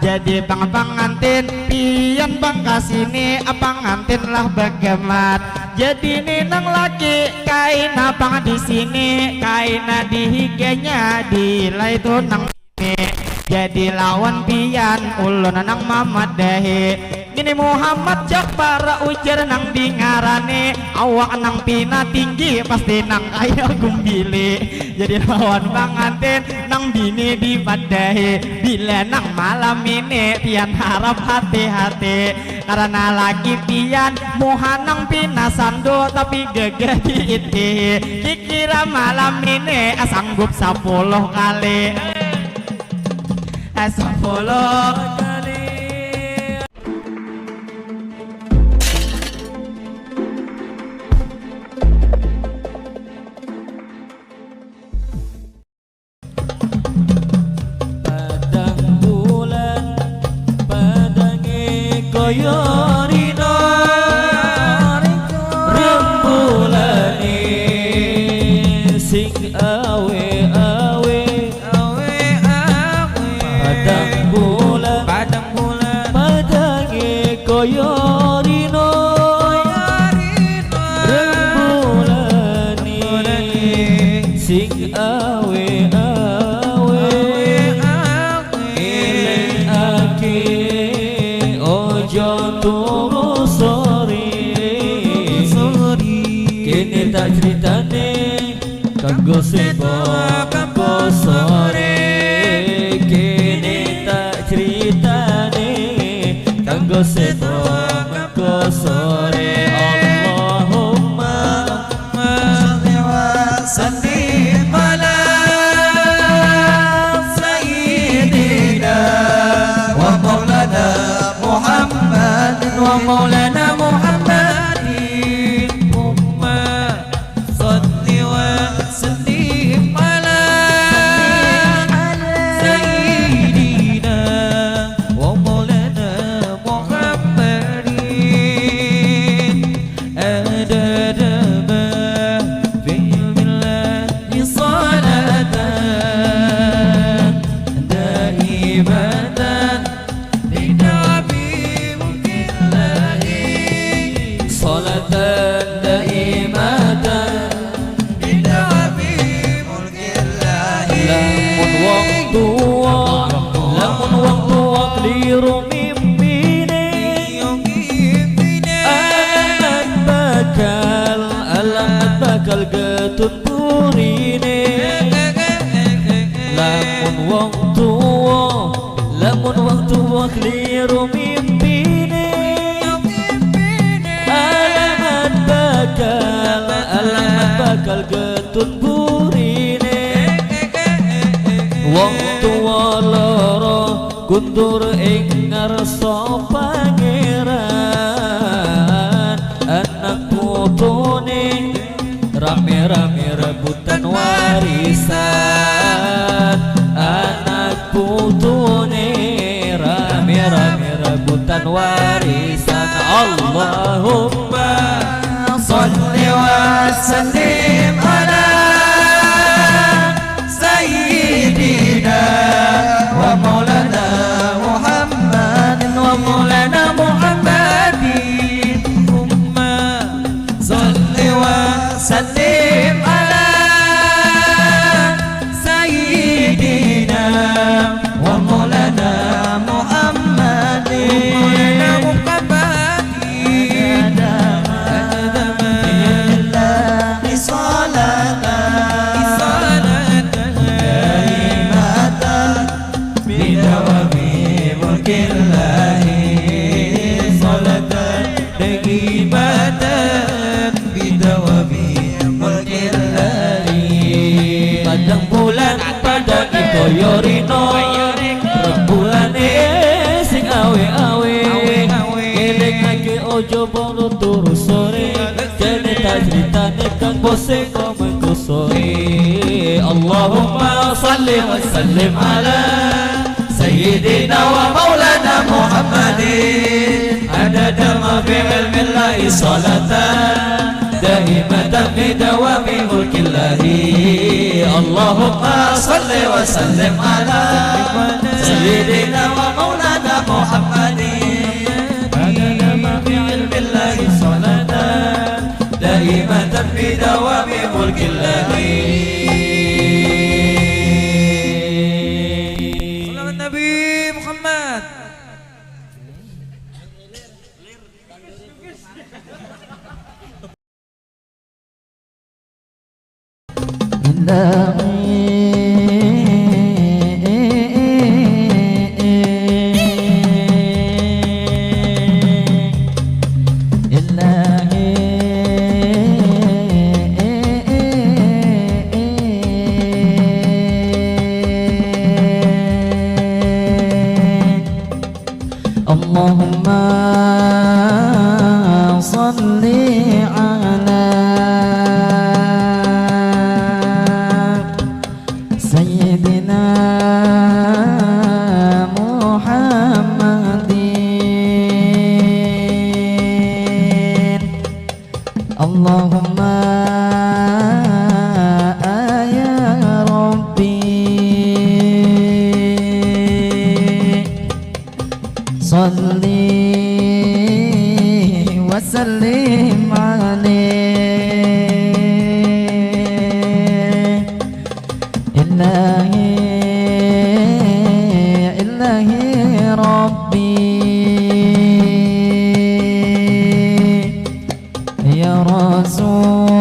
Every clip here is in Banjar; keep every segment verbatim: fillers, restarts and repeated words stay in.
Jadi pang pangantin, pian pang kasini, pangantin lah bagamat. Jadi ni nang laki, kaina pang di sini, kaina di higanya, dilai tu nang bini. Jadi lawan pian, ulun nang mamadahi. Ngini Muhammad Jakbar, ujar nang dingarani, awak nang pina tinggi, pasti nang kaya gumbili. Jadi lawan pangantin, nang bini dipadahi, bila nang malam ini pian harap hati-hati, karena laki pian muha nang pina sandu tapi gagah diitihi. Kikira malam ini sanggup sapuluh kali. Sapuluh kali. Padang bulan, padange koyo rino, rembulane sing awe-awe. Padang bulan, padang bulan, padange koyo rino, rembulane sing awe-awe. Eleng ake ojo tunggu sore. Kene tak critane kanggo seto kanggo sore. Kene tak critane kanggo seto kanggo sore. Allahumma shalli wa sallim ala sayyidina wa maulana Muhammad wa maulana Muhammadin. Allahumma shalli wa sallim ala sayyidina wa maulana Muhammadin. Adada ma fi ilmillahi salatan daimatan bidawami mulkillahi. Salatan daimatan bidawami mulkillahi. Lamun wong tuwa, lamun wong tuwa keliru mimpine, alamat bakal, alamat bakal getun burine. Lamun wong tuwa, lamun wong tuwa keliru mimpine, alamat bakal, alamat bakal getun burine. Wong tuwa loro kundur ing ngarsa pangeran, anak putune rame-rame rebutan warisan. Anak putune rame-rame rebutan warisan. Allahumma shalli wa sallim ala sayyidina wa maulana Muhammadin wa maulana Muhammadin. Allahumma shalli wa sallim ala sayyidina wa maulana Muhammadin. Adada ma fi ilmillahi salatan daimatan bidawami mulkillahi. Salatan daimatan bidawami mulkillahi. Padang bulan, padang koyo rino, rembulane sing awe-awe. Eleng ake ojo bong turu sore, kene tak critane kanggo sing mangko sore. Allahumma shalli wa sallim ala sayyidina wa maulana Muhammadin. Adada ma fi ilmillahi salatan daimatan bidawami mulkillahi. Allahumma shalli wa sallim ala sayyidina wa maulana بدوام ملك الله. Salawat Nabi Muhammad. اللهم صل على سيدنا محمد. اللهم يا ربي صل وسلم عليه. إلهي، إلهي ربي، يا رسول،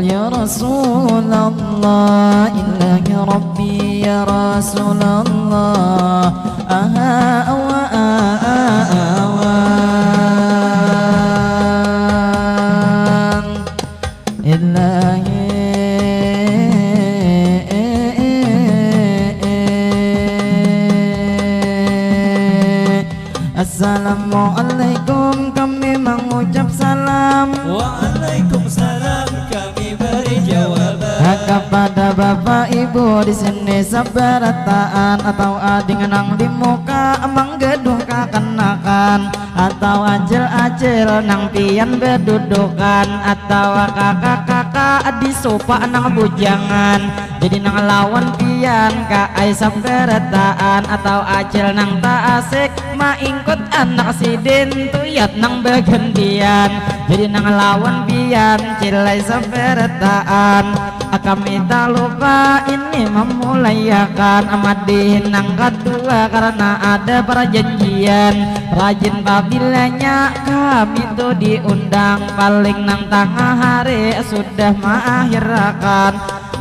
يا رسول الله، إلهي ربي، يا رسول الله. أها، أوا، أوا، أوا. إلهي. Assalamualaikum, kami mangucap salam. Waalaikumsalam, kami bari jawaban. Kepada bapak ibu di sini sabarataan atau ading nang di muka manggaduh kakanakan. Atau acil-acil nang pian badudukan, atau kakak-kakak di sofa nang bujangan. Jadi nang lawan pian ka ai sabarataan, atau acil nang taasik maingkut anak sidin tuyat nang bagantian. Jadi nang lawan pian cilai sabarataan. Kami tak lupa ini memulaiakan madihin nang kadua karena ada perjanjian. Rajin pabilanya kami tu diundang, paling nang tangah hari sudah maakhirakan.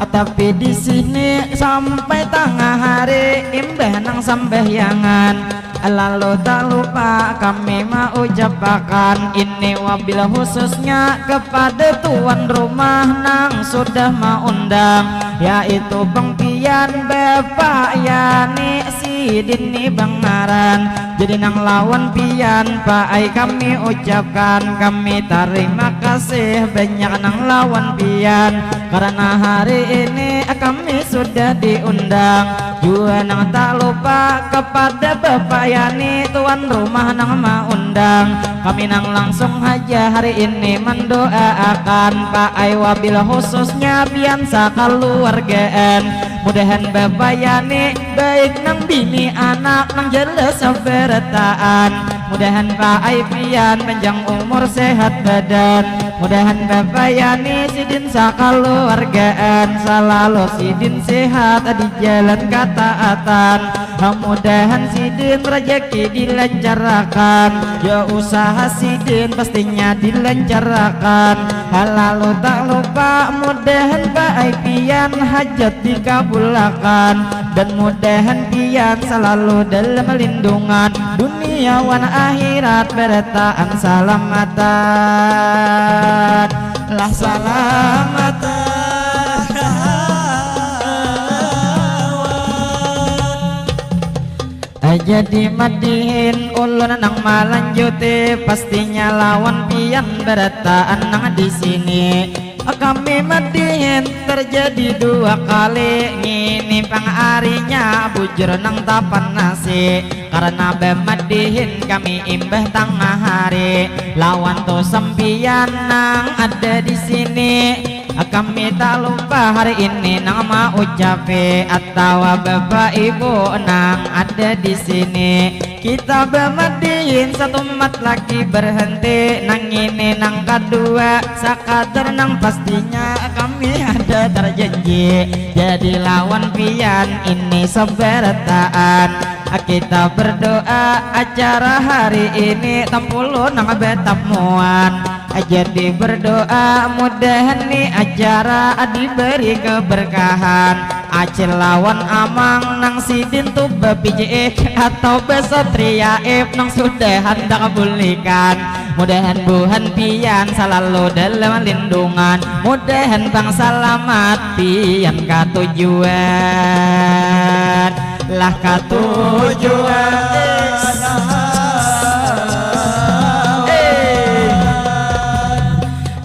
Tapi di sini sampai tangah hari imbah nang sambahyangan. Lalu tak lupa kami maucapakan ini wabil khususnya kepada tuan rumah nang sudah maundang, yaitu pang pian Bapak Yani sidin ni bangaran. Jadi nang lawan pian paai kami ucapkan kami tarima kasih banyak nang lawan pian karena hari ini kami sudah diundang. Jua nang tak lupa kepada Bapak Yani tuan rumah nang maundang. Kami nang langsung haja hari ini mandoaakan paai wabil khususnya pian sakaluargaan. Mudahan Bapak Yani baik nang bini anak nang jelas sabarataan. Mudahan paai pian panjang umur sehat badan. Mudahan Bapak Yani sidin sakaluargaan salalu sidin sehat di jalan kataatan. Mudahan sidin rajaki dilancarakan, ya usaha sidin pastinya dilancarakan. Lalu tak lupa mudahan paai pian hajat dikabulakan dan mudahan pian salalu dalam lindungan dunia wan akhirat barataan salamatan. Lah salamatan. Jadi madihin ulun nang malanjuti pastinya lawan pian barataan nang di sini. Kami madihin terjadi dua kali ngini pang arinya bujur nang tapanasi karena bamadihin kami imbah tangah hari lawan tu sampian nang ada di sini. Kami tak lupa hari ini nang maucapi atawa bapak ibu nang ada di sini. Kita bamadihin satumat lagi berhenti, nang ini nang kadua sakadar nang pastinya kami ada tarjanji. Jadi lawan pian ini sabarataan, kita berdoa acara hari ini tampulu nang batamuan. Jadi berdoa mudahan ni acara diberi keberkahan. Acil lawan amang nang sidin tu bapiciik atau basatriaib nang sudah handak bulikan. Mudahan buhan pian salalu dalam lindungan. Mudahan pang salamat pian katujuan. Lah katujuan. Eh.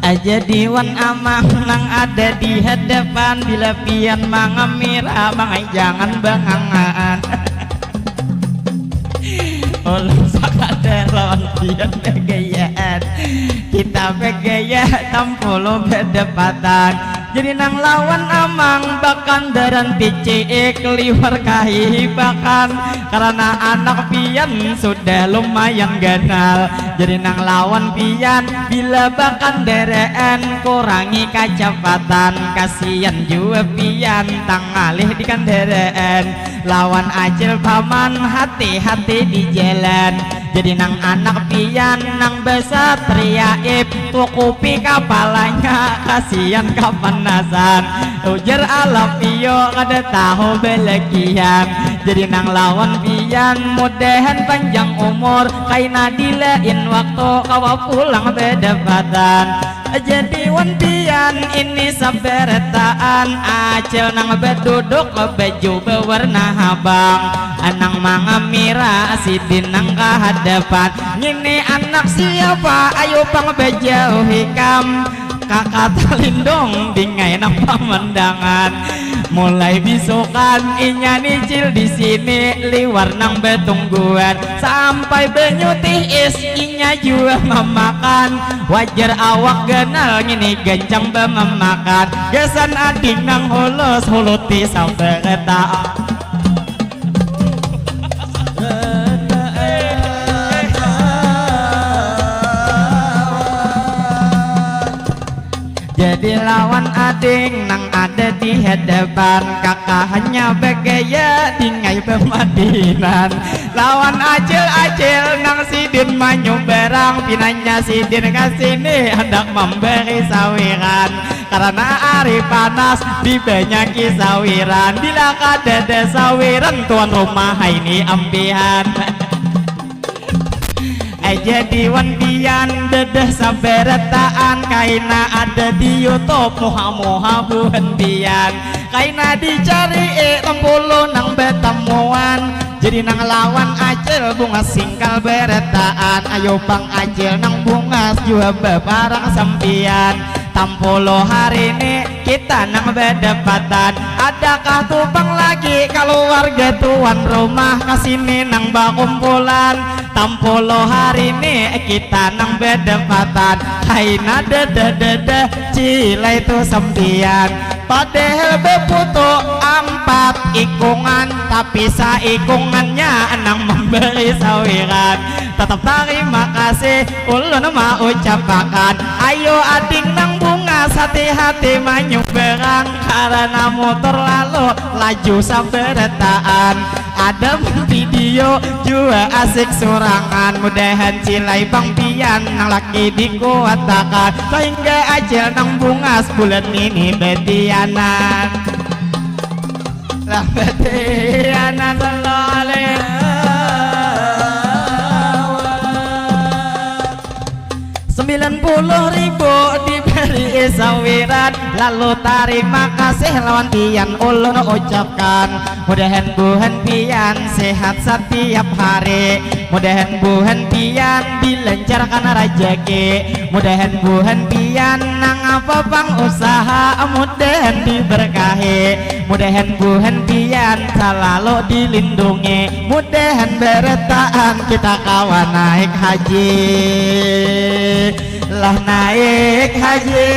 Aja diwan amang nang ada di hadapan, bila pian mangamira mangai jangan bangangaan. Ulun sakadar lawan pian bagayaan, kita bagaya tampulu badapatan. Jadi nang lawan amang bakandaran piciik liwar kahihibakan, karana anak pian sudah lumayan ganal. Jadi nang lawan pian bila bakandaraan kurangi kacapatan, kasian jua pian tangalih di kandaraan. Lawan acil paman hati-hati di jalan. Jadi nang anak pian nang basatriaib, tukupi kapalanya kasian kapanasan. Ujar Alapio kada tahu balagian. Jadi nang lawan pian mudahan panjang umur, kaina di lain waktu kawa pulang badapatan. Jadi wan pian ini sabarataan, acil nang baduduk baju bawarna habang, nang mangamira sidin nang kahadapan. Ngini anak siapa? Ayu pang bajauh ikam, kaka talindung dingai nang pamandangan. Mulai bisukan inya nicil di sini, liwar nang batungguan sampai banyu tiis inya jua mamakan. Wajar awak ganal ngini gancang bamamakan. Gasan ading nang hulos huluti sabarataan. Jadi lawan ading nang ada di hadapan, kaka hanya bagaya dingai bamadinan. Lawan acil-acil nang sidin manyumbarang, pinanya sidin ka sini handak mambari sawiran. Karana ari panas dibanyaki sawiran, bila kadada sawiran tuan rumah haini ampihan. Aja diwan pian dadah sabarataan, kaina ada di YouTube muha-muha buhan pian. Kaina dicari eh tempulu nang batamuan. Jadi nang lawan acil bungas singkal barataan, ayo pang acil nang bungas jua baparang sampian. Tampulu hari ni kita nang badapatan, adakah tu pang lagi kaluarga tuan rumah kasini nang bakumpulan? Tampulu hari ni kita nang badapatan, haina dadah dadah cilai tu sampian. Padahal baputu ampat ikungan, tapi saikungannya nang mambari sawiran. Tatap tarima kasih ulun maucapakan. Ayo ading nang bungas hati-hati manyumbarang, karana mutur lalu laju sabarataan. Ada video jua asik surangan, mudahan cilai pang pian nang laki dikuatakan, sahingga acil nang bungas bulan ini batianan. Lah batianan, sallu alaihi. Sembilan puluh ribu diberi sawiran, lalu tarima kasih lawan pian ulun ucapkan. Mudahan buhan pian sehat satiap hari, mudahan buhan pian dilancarkan rajaki, mudahan buhan pian nang apa pang usaha mudahan diberkahi, mudahan buhan pian salalu dilindungi, mudahan barataan kita kawa naik haji. Lah naik haji,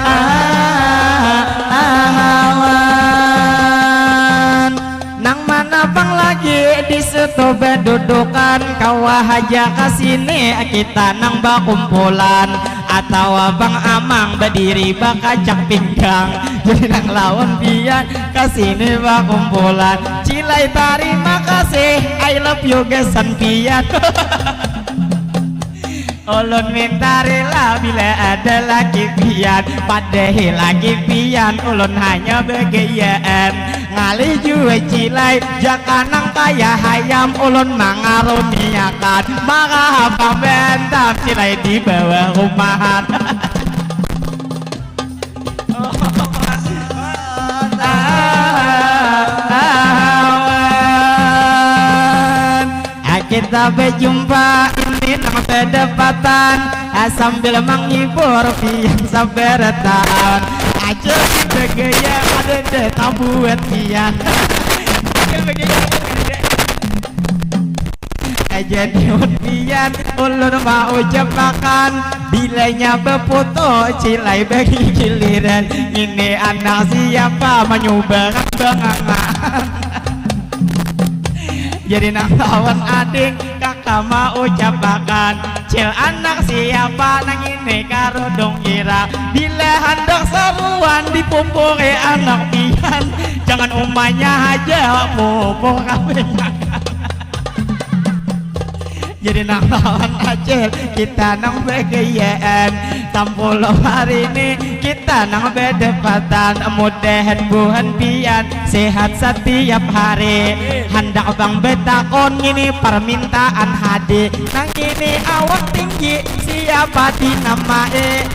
ah, ah, awan. Nang mana pang lagi Di situ badudukan, kawa haja ka sini kita nang bakumpulan, atawa bang amang badiri bakacak pinggang. Jadi nang lawan pian ka sini bakumpulan. Cilai tarima kasih, I love you gasan pian. Ulun minta rela bila ada laki pian, padahi laki pian ulun hanya bagayaan. Ngalih jua cilai, jaka nang kaya hayam ulun mangaruniakan. Maka habang bantam cilai di bawah rumahan. Awan. Ah, kita bajumpa ini nang badapatan, ah, sambil manghibur pian sabarataan. Aja bagaya ada deh tabuat pian. Aja bagaya ada deh. Jadi pian ulun maucap makan, bilanya baputu cilai bagi giliran. Ini anak siapa manyubaran bangangan. Jadi nang lawan ading kaka maucap makan, cil anak siapa nang ini karudung irang. Bila handak saruan dipumpuri anak pian, jangan umanya haja pupur kabanyakan. Jadi nang lawan acil kita nang bagayaan, sampuluh hari ini kita nang badapatan. Mudahan buhan pian sehat satiap hari. Handak bang batakun ngini parmintaan hadi, nang ini awak tinggi siapa dinamai?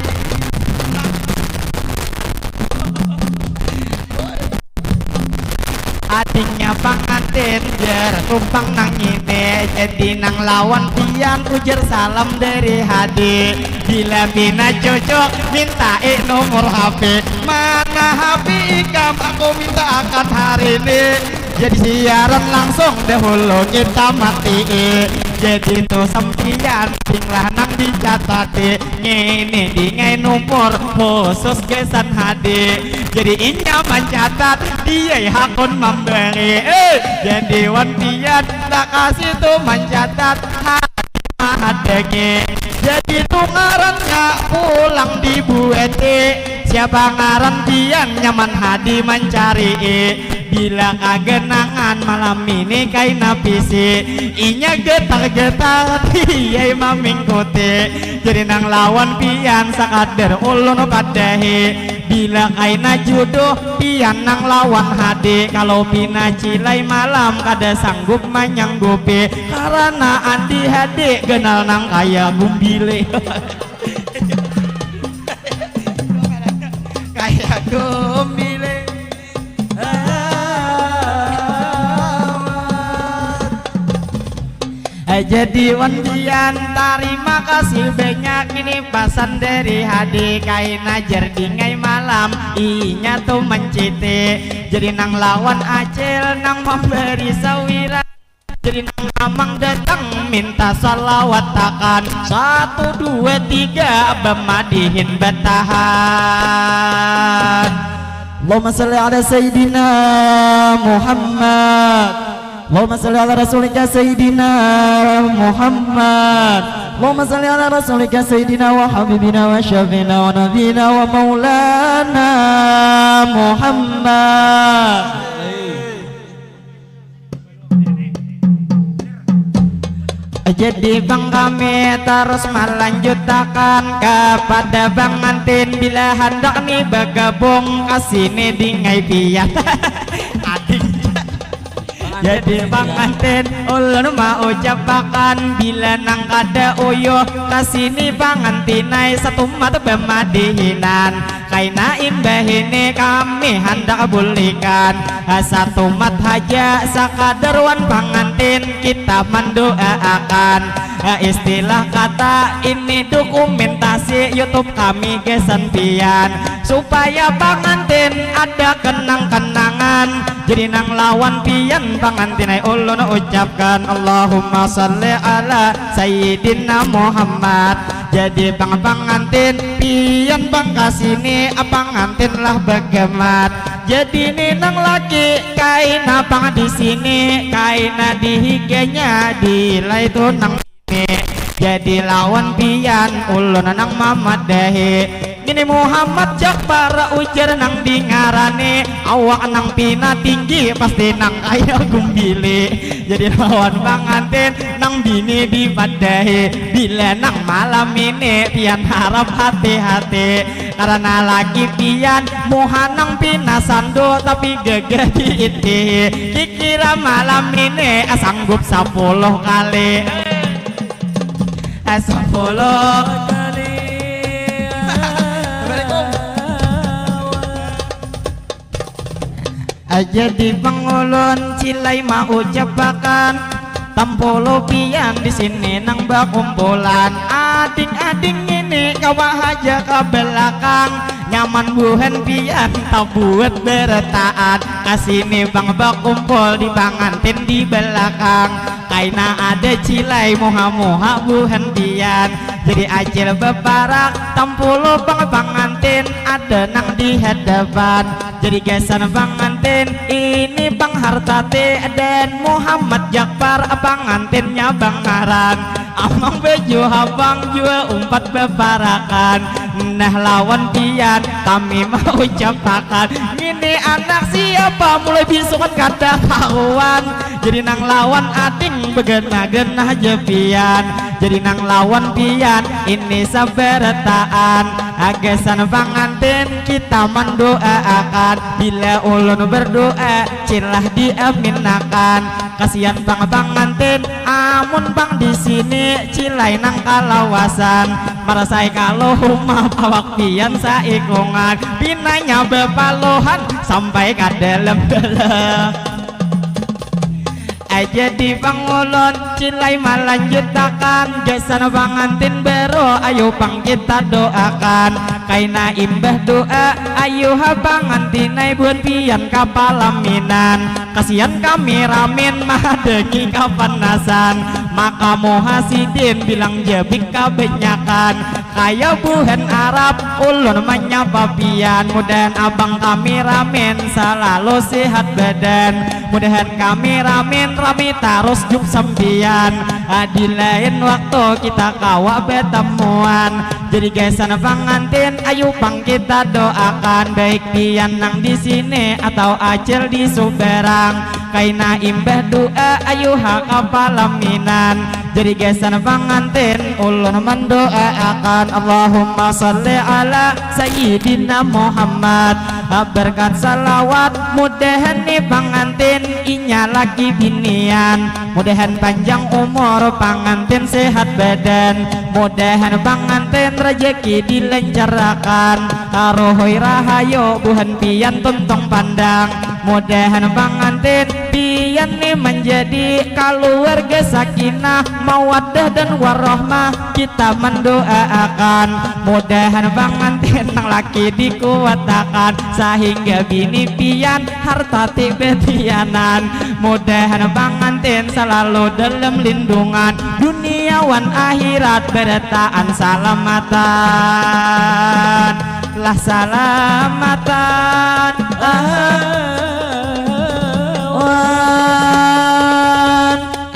Adingnya pangantin jar tumpang nang ini, jadi nang lawan pian ujar salam dari hadi. Bila pina cocok mintai nomor H P, mana H P ikam aku minta akan hari ini. Jadi siaran langsung dahulu kita matii. Jadi tu sampian pinglah nang dicatati. Ngini dingai nomor khusus gasan hadi. Jadi inya mancatat, diai hakun mambari. Eh, jadi wan pian takasi tu mancatat hadi mahadangi. Jadi tu ngarannya pulang dibuati. Siapa ngaran pian nyaman hadi mancarii. Bila kaganangan malam ini kaina pisi, inya getar-getar diai mamingkuti. Jadi nang lawan pian sakadar ulun padahi. Bila kaina juduh pian nang lawan hadi, kalau pina cilai malam kada sanggup manyanggupi, karana andi hadi ganal nang kaya gumbili. Kaya gumbili. Jadi wan pian tarima kasih banyak, ini pasan dari hadi kaina jar dingai malam inya tu manciti. Jadi nang lawan acil nang mambari sawiran. Jadi nang amang datang minta salawatakan, satu dua tiga bamadihin batahan. Allahumma salli ala Sayyidina Muhammad. Allahumma salli ala Rasulika Sayyidina Muhammad. Allahumma salli ala Rasulika Sayyidina wa Habibina wa Syafi'ina wa Nabina wa Maulana Muhammad. Jadi bang kami tarus malanjutakan kapada bangantin bila handak ni bagabung kasini dingai pian. Ading. Jadi bangantin ulun maucapakan bila nang kada uyuh kasini bangantinai satumat bamadihinan. Kaina imbah ini kami handak bulikan satumat haja sakadar wan pangantin kita manduaakan. Istilah kata ini dokumentasi YouTube kami gasan pian supaya pangantin ada kenang-kenangan. Jadi nang lawan pian pangantin ai ulun ucapkan Allahumma salli ala Sayyidina Muhammad. Jadi pang pangantin pian bang kasini pangantin lah bagamat. Jadi ni nang laki kaina pang di sini, kaina di higanya dilai tu nang bini. Jadi lawan pian ulun nang mamadahi. Ini Muhammad Jakbar ujar nang dingarani, awak nang pina tinggi pasti nang kaya gumbili. Jadi lawan pangantin nang bini dipadahi, bila nang malam ini pian harap hati-hati. Karena laki pian muha nang pina sandu tapi gagah diitihi. Kikira malam ini sanggup sapuluh kali. Sapuluh kali. Assalamualaikum. Jadi pang ulun cilai maucapakan, tampulu pian di sini nang bakumpulan. Ading-ading ini kawa haja ka belakang, nyaman buhan pian tabuat berataan. Ka sini pang bakumpul di pangantin di belakang, kaina ada cilai muha-muha buhan pian. Jadi acil beparak, tampulu pang pangantin ada nang di hadapan. Jadi gasan pangantin ini pang Hartati dan Muhammad Jakbar pangantinnya bangaran. Amang baju habang jua umpat beparakan. Nah lawan pian kami maucapakan, ini anak siapa mulai bisukan kada karuan. Jadi nang lawan ading begana-gana haja pian. Jadi nang lawan pian ini sabarataan. Agasan pangantin kita mandoaakan. Bila ulun berdoa cilah diaminakan. Kasian pang pangantin amun pang di sini cilai nang kalawasan. Marasai kalau humap awak pian saikungan. Pinanya bepaluhan sampai ka dalam-dalam. Jadi pang ulun cilai malanjutakan, gasan pangantin baro ayu pang kita doakan. Kaina imbah doa ayu ha pangantin ai buhan pian ka palaminan. Kasian kami ramin mahadangi kapanasan, maka muha sidin bilang jabik kabanyakan. Kaya buhan Arab ulun manyapa pian, mudahan abang kami ramin salalu sihat badan. Mudahan kami ramin rami tarus juk sampian. Ah, di lain waktu kita kawa batamuan. Jadi gasan pangantin ayu pang kita doakan, baik pian nang di sini atau acil di subarang. Kaina imbah doa ayu ha ka palaminan. Jadi gasan pangantin ulun mandoaakan, Allahumma salli ala Sayyidina Muhammad. Berkat salawat mudahan ni pangantin inya laki binian. Mudahan panjang umur pangantin sehat badan. Mudahan pangantin rejeki dilancarakan. Ruhui rahayu buhan pian tuntung pandang. Mudahan pangantin pian ni manjadi kaluarga sakinah, mawaddah dan warahmah. Kita mandoaakan mudahan pangantin nang laki dikuatakan sahingga bini pian hartati betianan. Mudahan pangantin salalu dalam lindungan dunia wan akhirat, barataan salamatan. Lah salamatan lawan.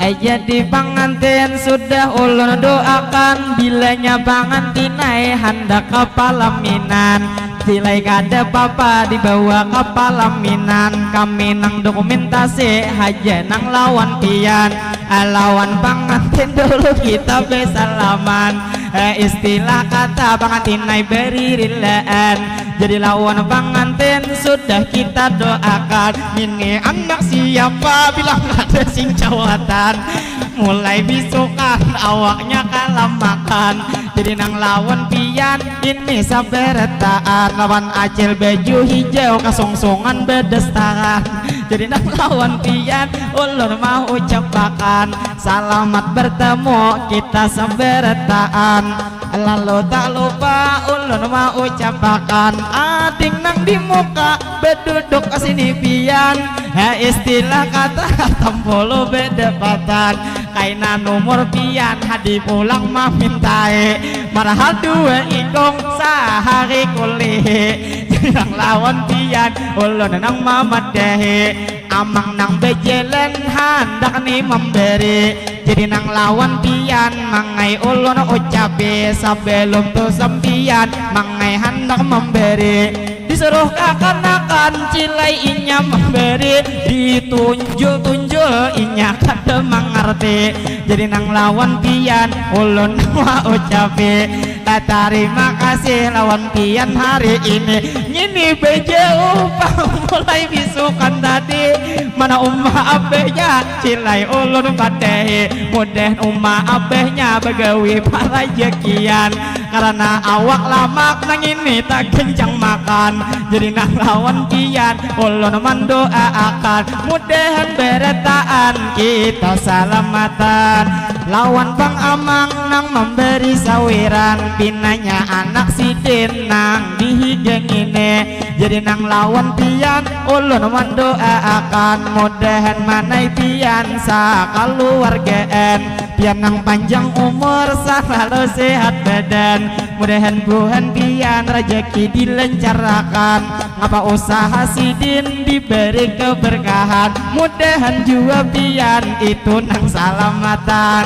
Eh, jadi pangantin sudah ulun doakan, bilanya pangantin ai handak ka palaminan. Silai kada papa dibawa ka palaminan, kami nang dokumentasi haja nang lawan pian. Ah, lawan pangantin dulu kita besalaman. Eh, istilah kata pangantin ai beri rilaan. Jadi lawan pangantin sudah kita doakan. Ini anak siapa bilang ada sing jawatan. Mulai bisukan awaknya kalamakan. Jadi nang lawan pian ini sabarataan, lawan acil baju hijau kasungsungan badastaran. Jadi nang lawan pian ulun mau ucapakan, selamat bertemu kita sabarataan. Lalu tak lupa ulun mau ucapakan, ading nang di muka beduduk sini pian. Ha, istilah kata tampulu bedapatan. Kaina numur pian hadi pulang mamintai. Marahal dua ikung sahari kulihi. Nang lawan pian ulun nang mamadahi, amang nang bajalan handak ni mambari. Jadi nang lawan pian mangai ulun ucapi, sabalum tu sampian mangai handak mambari. Disuruh kakanakan cilai inya mambari, ditunjul-tunjul inya kada mangarti. Jadi nang lawan pian ulun maucapi, tarima kasih lawan pian hari ini. Ngini bajauh pang mulai bisukan tadi. Mana uma abahnya cilai ulun padahi. Mudahan uma abahnya bagawi parajakian. Karena awak lamak nang ini tak kencang makan. Jadi nang lawan pian ulun mandoaakan. Mudahan barataan kita salamatan. Lawan pang amang nang mambari sawiran, pinanya anak sidin nang di higa ngini. Jadi nang lawan pian ulun mandoaakan, mudahan manai pian sakaluargaan, pian nang panjang umur salalu sehat badan. Mudahan buhan pian rajaki dilancarakan, ngapa usaha sidin diberi keberkahan. Mudahan jua pian itu nang salamatan.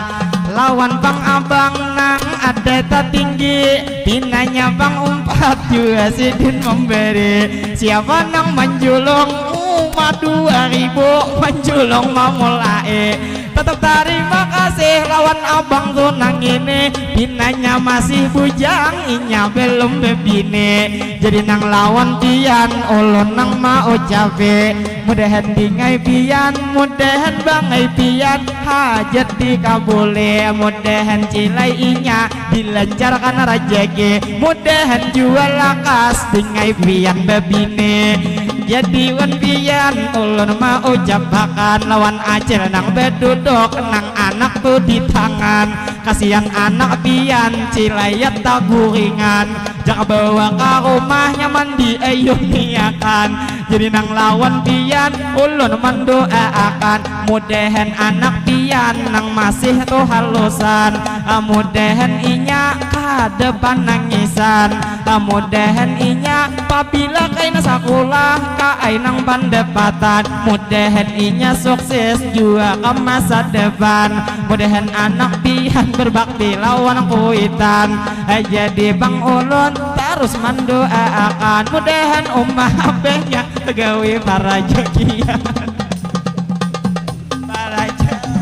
Lawan pang abang nang ada tatinggi, pinanya pang umpat jua sidin memberi. Siapa nang manjulung uma dua ribu, manjulung mamulai. Tetap tarima kasih lawan abang tu nang ini, pinanya masih bujang, inya belum bebini. Jadi nang lawan pian ulun nang maucapi, mudahan dingai pian, mudahan bangai pian, hajat dikabuli, mudahan cilai inya dilancarkan rajaki, mudahan jua lakas dingai pian babini. Jadi wan pian ulun maucapakan lawan acil nang baduduk nang anak tu di tangan. Kasian anak pian cilayat taguringan. Jaka bawa ka rumah nyaman diayuniakan. Jadi nang lawan pian ulun mandoaakan, mudahan anak pian nang masih tu halusan, mudahan inya kada panangisan, mudahan inya pabila kaina sakulah kaai nang pandapatan, mudahan inya sukses jua ka masa depan, mudahan anak pian berbakti lawan kuitan. Jadi pang ulun tarus mandoaakan, mudahan umah abahnya bagawi parajakian. Parajakian.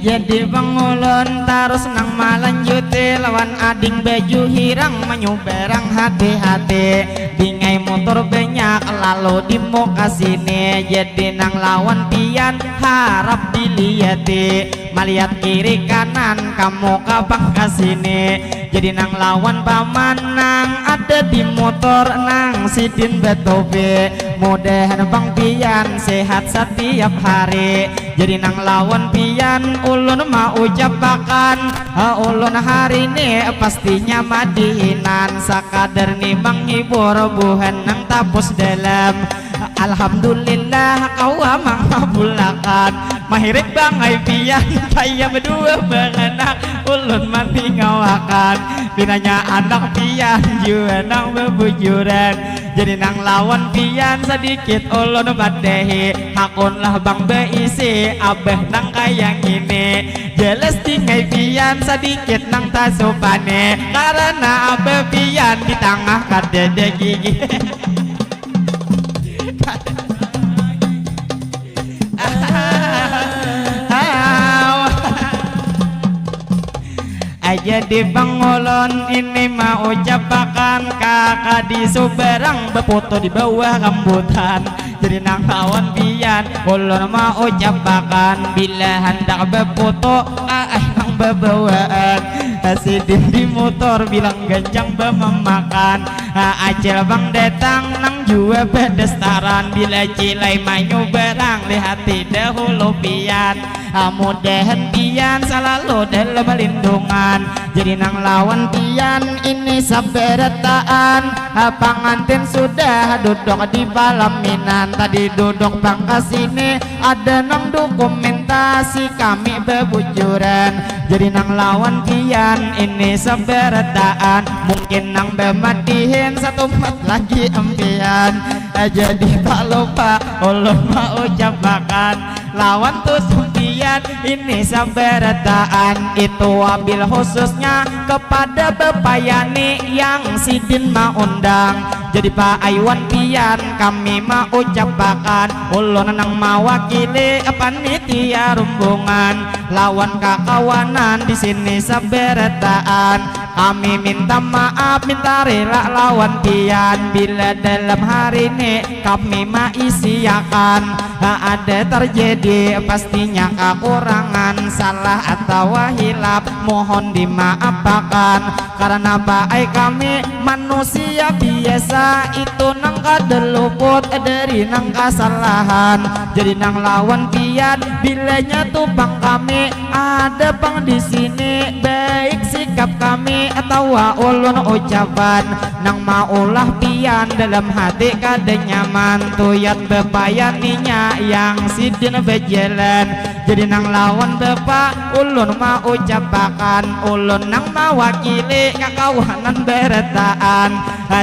Jadi pang ulun tarus nang malanjuti lawan ading baju hirang manyubarang hati-hati. Dingai motor banyak lalu di muka sini. Jadi nang lawan pian harap diliati, malihat kiri kanan ka muka pang ka sini. Jadi nang lawan paman nang ada di motor nang sidin batopi, mudahan pang pian sehat satiap hari. Jadi nang lawan pian ulun maucapakan, ulun hari ni pastinya madihinan, sakadar ni manghibur buhan nang tapus dalam. Alhamdulillah kawa mangabulakan. Mahirik bangai pian kaya badua baranak, ulun maningawakan. Pinanya anak pian jua nang babujuran. Jadi nang lawan pian sadikit ulun padahi, hakunlah bang baisi abah nang kaya ngini. Jelas dingai pian sadikit nang tasupani, karana abah pian di tangah kadada gigi. Jadi pang ulun ini maucapakan, kaka di subarang baputu di bawah rambutan. Jadi nang lawan pian ulun maucapakan, bila handak baputu kaai nang babawaan, sidin di motor bilang ganjang bamamakan. Acil bang datang nang jua badastaran, bila cilai manyu barang lihati dahulu pian. Mudahan pian salalu dalam lindungan. Jadi nang lawan pian ini sabarataan. Pangantin sudah duduk di palaminan, tadi duduk pang ka sini ada nang dokumentasi kami babujuran. Jadi nang lawan pian ini sabarataan, mungkin nang bamadihin satumat lagi empian. Jadi tak lupa ulun maucapakan lawan tu sampiyan ini sabarataan, itu wabil khususnya kepada Bapa Yani yang sidin maundang. Jadi Pak Aiwan pian kami maucapakan, ulun nang mawakili panitia rumbungan lawan kakawanan di sini sabarataan. Kami minta maaf, minta rila lawan pian bila dalam hari ini kami maisiakan ada terjadi pastinya kakurangan, salah atawa hilap mohon dimaapakan. Karena Pak Ai kami manusia biasa, itu nang kada luput dari nang kasalahan. Jadi nang lawan pian bilanya tu pang kami ada pang di sini, baik sikap kami atawa ulun ucapan nang maulah pian dalam hati kada nyaman, tuyat bapayaninya yang sidin bajalan. Jadi nang lawan bapa ulun maucapakan, ulun nang mawakili kakawanan barataan.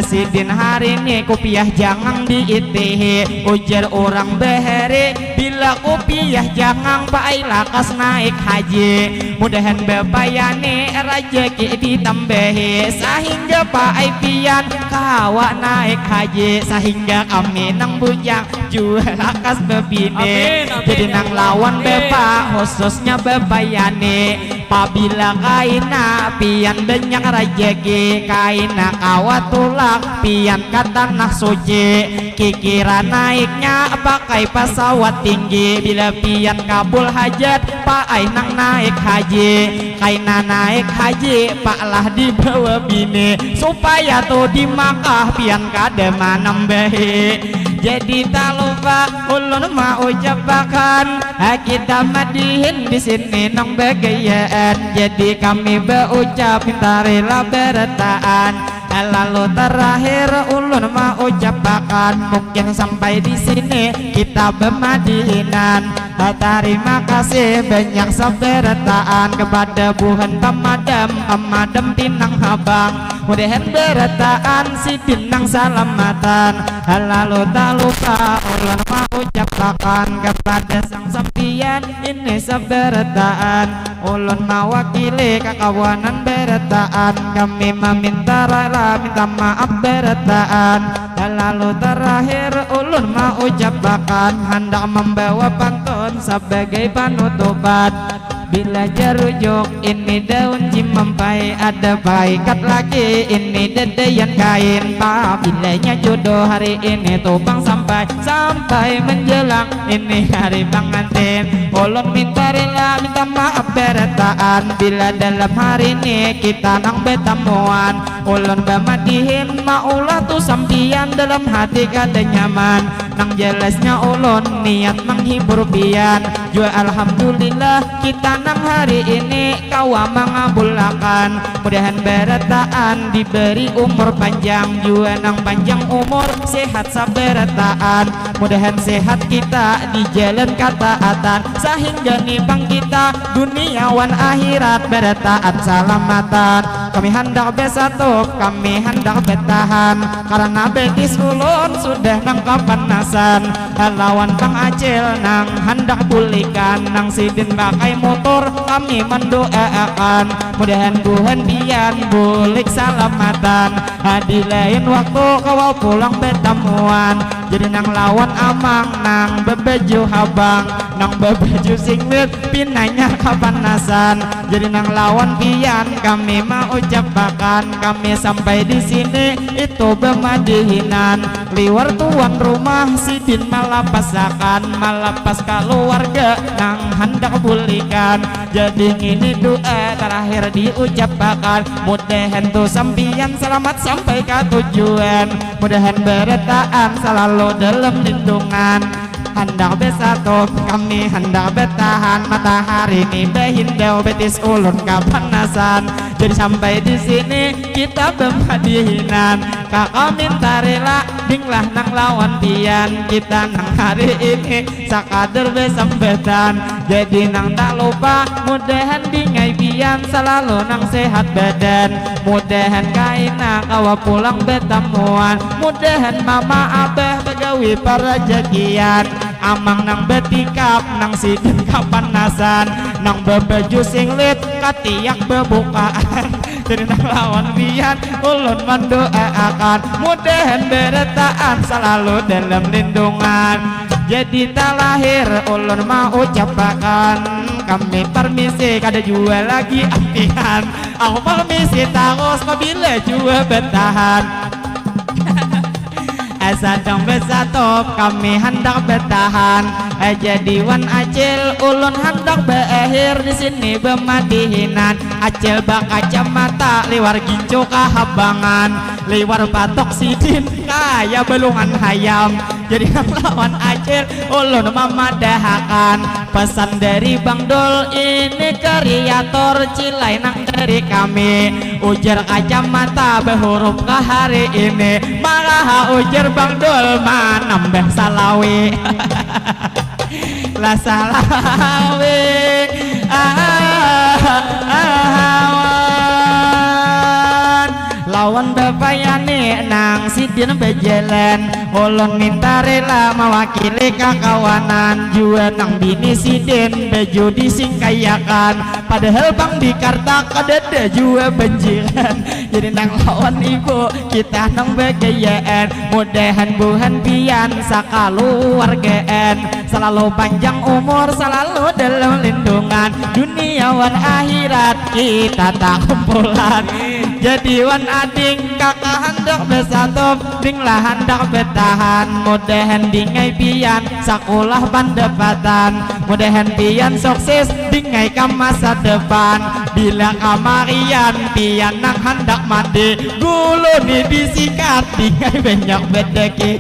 Sidin hari ni kupiah jangang diitihi, ujar urang bahari bila kupiah jangang Pak Ai lakas naik haji. Mudahan bapa Yani rajaki ditambahi sahingga Pak Ai pian kawa naik haji, sahingga kami nang bujang jua lakas babini. Amin, amin, jadi ya nang Allah, lawan amin. Bapa khususnya bapa Yani, pabila kaina pian banyak rajaki, kaina kawa tulak pian ka tanah suci, kikira naiknya pakai pasawat tinggi, bila pian kabul hajat Pak Ai nang naik haji. Kaina naik haji, Pak lah dibawa bini supaya tu di Makkah pian kada manambahi. Jadi tak lupa ulun maucapakan, kita madihin di sini nang bagayaan. Jadi kami baucap minta rila barataan. Lalu terakhir ulun maucapakan, mungkin sampai di sini kita bamadihinan. Tarima kasih banyak sabarataan kepada buhan pamadam, pamadam Pinang Habang. Mudahan barataan sidin nang salamatan. Lalu tak lupa ulun maucapakan kepada sang sampiyan ini sabarataan. Ulun mawakili kakawanan barataan, kami maminta rila minta maaf barataan. Lalu terakhir ulun maucapakan handak mambawa pantun sabagai panutupan. Bila jarujuk ini daun cimampai, ada paikat lagi ini dadayan kain. Pabilanya jodoh hari ini tu pang sampai, sampai menjelang ini hari pangantin. Ulun minta rila minta maaf barataan bila dalam hari ni kita nang batamuan. Ulun bamadihin maulah tu sampiyan dalam hati kada nyaman. Nang jalasnya ulun niat menghibur pian. Jua alhamdulillah kita nang hari ini kawa mangabulakan. Mudahan barataan diberi umur panjang, jua nang panjang umur sehat sabarataan. Mudahan sehat kita di jalan kataatan, sahingga ni pang kita dunia wan akhirat barataan salamatan. Kami handak basatup, kami handak batahan, karena betis ulun sudah nang kapanasan. Lawan pang acil nang handak bulikan, nang sidin pakai motor kami mandoaakan, mudahan buhan pian bulik salamatan. Di lain waktu kawa pulang batamuan. Jadi nang lawan amang nang babaju habang, nang babaju singlet pinanya kapanasan. Jadi nang lawan pian kami maucapakan, kami sampai di sini itu bamadihinan. Liwar tuan rumah sidin malapasakan, malapas kaluarga nang handak bulikan. Jadi ngini doa terakhir diucapakan, mudahan tu sampiyan salamat sampai ka tujuan, mudahan barataan salalu dalam lindungan. Handak besatup, kami handak betahan, matahari ni bahindau, betis ulun kapanasan. Jadi sampai di sini kita bemadihinan, kaka minta rela, dinglah nang lawan pian, kita nang hari ini sakadar besambatan. Jadi nang tak lupa, mudahan dingai pian salalu nang sehat badan, mudahan kaina kawa pulang betamuan, mudahan mama abah bagawi parajakian, amang nang batikap nang sidin kapanasan, nang babaju singlet katiak babukaan. Jadi nang lawan pian ulun mandoaakan, mudahan barataan salalu dalam lindungan. Jadi talahir ulun maucapakan, kami parmisi kada jua lagi ampihan. Aku parmisi tarus pabila jua batahan. Asa dong besatup kami handak batahan. Eh, jadi wan acil ulun handak baakhir di sini bamadihinan. Acil bakacamata liwar gincu kahabangan, liwar batok sidin kaya balungan hayam. Jadi nang lawan acil ulun mamadahakan, pesan dari Bang Dul ini kreator cilai nang dari kami. Ujar kacamata bahuruf ka hari ini, maraha ujar Bang Dul manambah salawi. Lah salawi, ah, ah, ah, wan. Lawan Bapa Yani nang sidin bajalan, ulun minta rela mawakili kakawanan, jua nang bini sidin baju disingkayakan, padahal pang di Karta kadada jua banjiran. Jadi nang lawan ibu kita nang bagayaan, mudahan buhan pian sakaluargaan salalu panjang umur, salalu dalam lindungan, dunia wan akhirat kita takumpulan. Jadi wan ading, kaka handak besatup, dinglah handak betahan, mudahan dingai pian sakulah pandapatan, mudahan pian sukses dingai ka masa depan. Bila kamarian pian nang handak mandi, gulu ni disikat dingai banyak bedeki.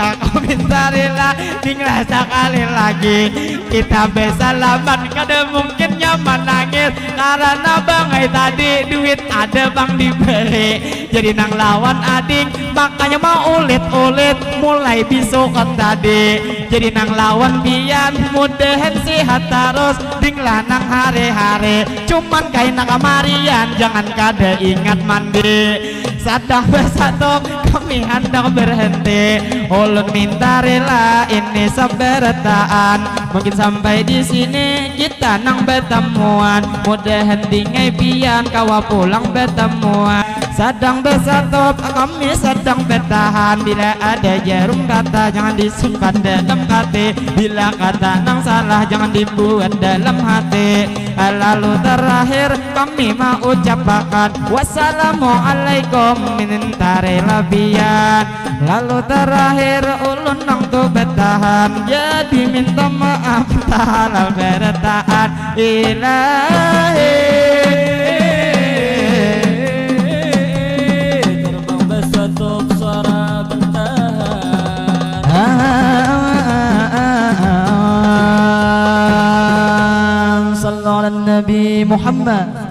Aku minta rela, dinglah sakali lagi kita besalaman, kada mungkin nyaman nangis karena bangai tadi duit ada pang diberi. Jadi nang lawan ading makanya mau ulit-ulit mulai bisukan tadi. Jadi nang lawan pian mudahan sehat tarus, dinglah nang hari-hari, cuman kaina kamarian jangan kada ingat mandi. Sadang besatup kami handak berhenti, ulun minta rela ini sabarataan. Mungkin sampai di sini kita nang batamuan, mudahan dingai pian kawa pulang batamuan. Sadang besatup kami sadang betahan, bila ada jarum kata jangan disimpan dalam hati, bila kata nang salah jangan dibuat dalam hati. Lalu terakhir kami maucapakan wassalamualaikum, minta rela pian. Lalu terakhir ulun nang tu betahan, jadi minta maaf tahalal berataan. Ilahi. Terbang besatup suara bertahan. Sallallahu ala Nabi Muhammad.